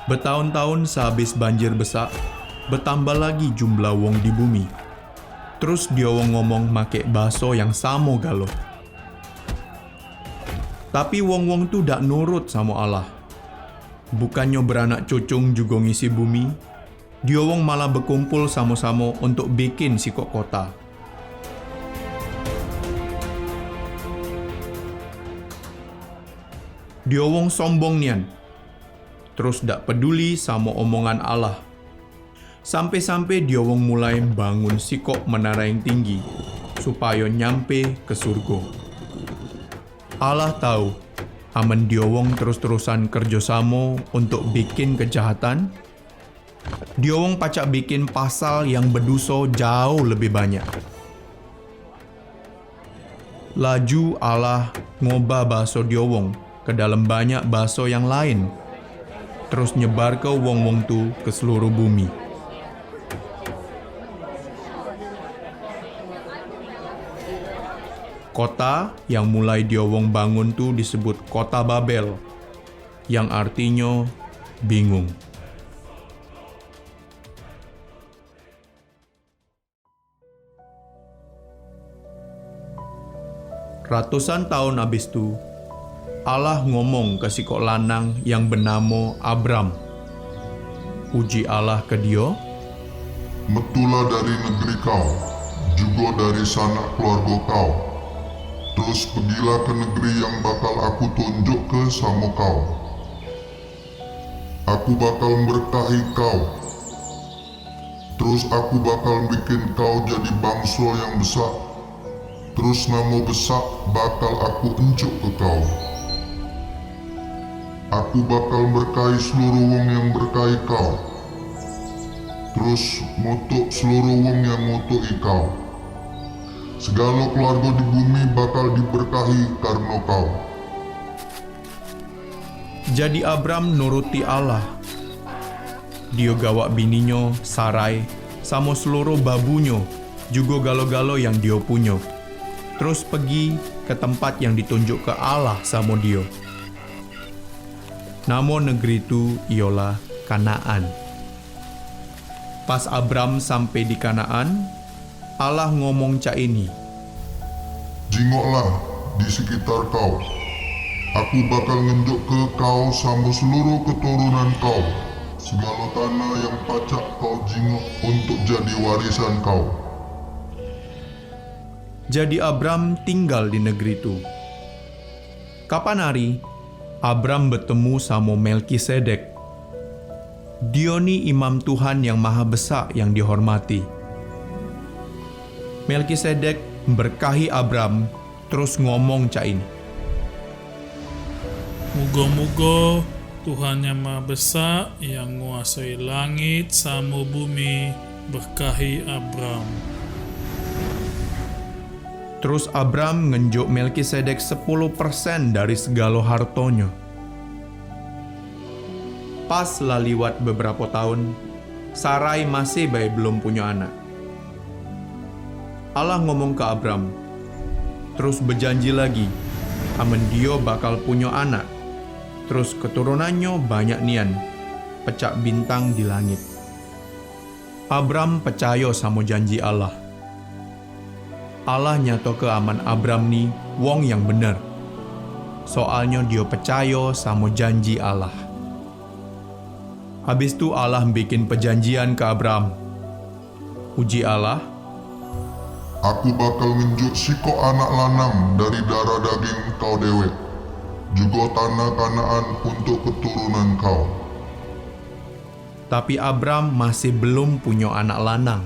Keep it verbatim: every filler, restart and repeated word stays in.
Betaun-taun sehabis banjir besak, betambah lagi jumlah wong di bumi. Terus dio wong ngomong makek baso yang samo galo. Tapi wong-wong tu dak nurut samo Allah. Bukannyo beranak cucung jugo ngisi bumi, dio wong malah bekumpul samo-samo untuk bikin sikok kota. Dio wong sombong nian, terus dak peduli samo omongan Allah. Sampe-sampe dio wong mulai bangun sikok menara yang tinggi, supayo nyampe ke surgo. Allah tau, amen dio wong terus-terusan kerjo samo untuk bikin kejahatan, dio wong pacak bikin pasal yang beduso jauh lebih banyak. Laju Allah ngobah baso dio wong ke dalam banyak baso yang laen, terus nyebarke wong-wong tu ke seluruh bumi. Kota yang mulai dio wong bangun tu disebut Kota Babel, yang artinyo bingung. Ratusan taun abis tu, Allah ngomong ke sikok lanang yang benamo Abram. Uji Allah ke dio, "Metulah dari negeri kau, jugo dari sanak keluargo kau, terus pegilah ke negeri yang bakal Aku tunjukke samo kau. Aku bakal mberkahi kau, terus Aku bakal bikin kau jadi bangso yang besak, terus namo besak bakal Aku enjuk ke kau. Aku bakal mberkahi seluruh wong yang mberkahi kau, terus ngutuk seluruh wong yang ngutuki kau. Segalo keluargo di bumi bakal diberkahi karno kau." Jadi Abram nuruti Allah. Dio gawak bininyo, Sarai, samo seluruh babunyo, jugo galo-galo yang dio punyo, terus pegi ke tempat yang ditunjukke Allah samo dio. Namo negeri tu iyolah Kanaan. Pas Abram sampe di Kanaan, Allah ngomong cak ini, "Jingoklah di sekitar kau. Aku bakal ngenjukke kau samo seluruh keturunan kau segalo tanah yang pacak kau jingok untuk jadi warisan kau." Jadi Abram tinggal di negeri tu. Kapan ari, Abram betemu samo Melkisedek. Dio ni imam Tuhan yang maha besak yang dihormati. Melkisedek mberkahi Abram, terus ngomong cak ini, "Mugo-mugo Tuhan yang maha besak, yang nguasoi langit samo bumi, berkahi Abram." Terus Abram ngenjuk Melkisedek sepuluh persen dari segalo hartonyo. Pas la liwat beberapo taon, Sarai masih bae belum punyo anak. Allah ngomong ke Abram, terus bejanji lagi, amen dio bakal punyo anak, terus keturunannyo banyak nian, pecak bintang di langit. Abram pecayo samo janji Allah. Allah nyatoke amen Abram ni wong yang bener, soalnyo dio pecayo samo janji Allah. Abis tu Allah bikin pejanjian ke Abram. Uji Allah, "Aku bakal ngenjuk sikok anak lanang dari darah daging kau dewek, jugo tanah Kanaan untuk keturunan kau." Tapi Abram masih belum punyo anak lanang.